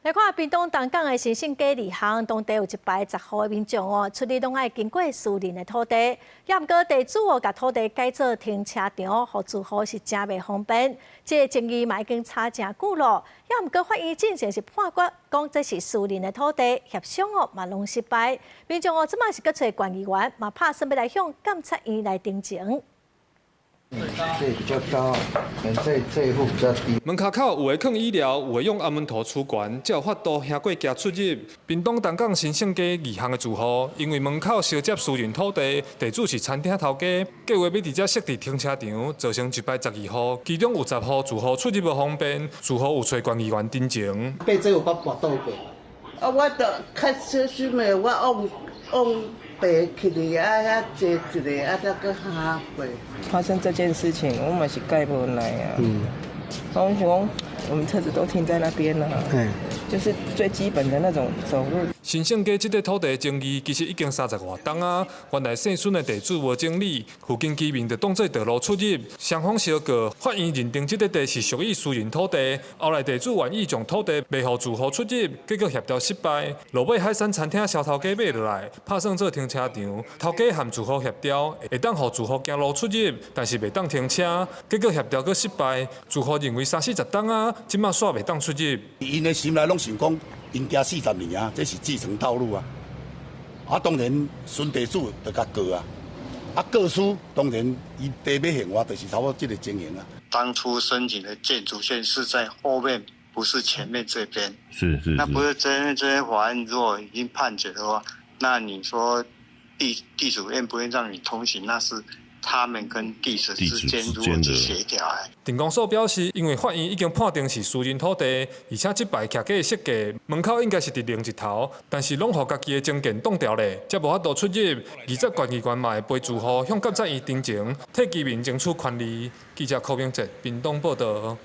來看屏東東港的新盛街二巷，當地有一排十戶的民眾哦，出入攏愛經過私人的土地，也毋過地主哦，共土地改做停車場，予住戶是誠袂方便。這個爭議嘛已經吵誠久咯，也毋過法院進前是判決講這是私人的土地，協商哦嘛攏失敗。民眾哦，這擺是閣揣縣議員，嘛拍算欲來向監察院來陳情。這比較高，這這一戶比較低。門跤口有的囥椅料，有的用阿門圖出懸，才有法度行過行出入。屏東東港新盛街二巷的住戶，因為門口相接私人土地，地主是餐廳頭家，計劃欲佇遮設置停車場，造成一排十二戶，其中有十戶住戶出入無方便，住戶有揣縣議員陳情。被這有捌跋倒過。啊，我就較小心的，我往往爬起來啊，遐坐一下啊，才閣下過。發生這件事情，我嘛是蓋無奈啊。我想講，我們車子都停在那邊了，就是最基本的那種走路。新盛街這塊土地爭議其實已經三十外冬啊，原來姓孫的地主無整理，附近居民就當作道路出入，雙方相告，法院認定這塊地是屬於私人土地，後來地主願意將土地賣予住戶出入，結果協調失敗，落尾海山餐廳蕭頭家買落來，拍算做停車場，頭家和住戶協調，會當予住戶行路出入，但是袂當停車，結果協調閣失敗，住戶認為三四十冬啊，這馬煞袂當出入。𪜶的心內攏想講，𪜶行40年啊，這是自成道路啊。啊，當然孫地主就共告啊，啊告輸，當然伊地欲還我，就是差不多這個情形啊。當初申請的建築線是在後面，不是前面這邊。那不是這邊這邊法院如果已經判決的話，那你說地主願不願讓你通行，那是他們跟地主之間如何去協調。鎮公所表示，因為法院已經判定是私人土地，而且這排徛家的設計門口應該是佇另一頭，但是攏予家己的增建擋牢咧，才無法度出入。二十縣議員嘛會陪住戶向監察院陳情，替居民爭取權利。記者柯明哲屏東報導。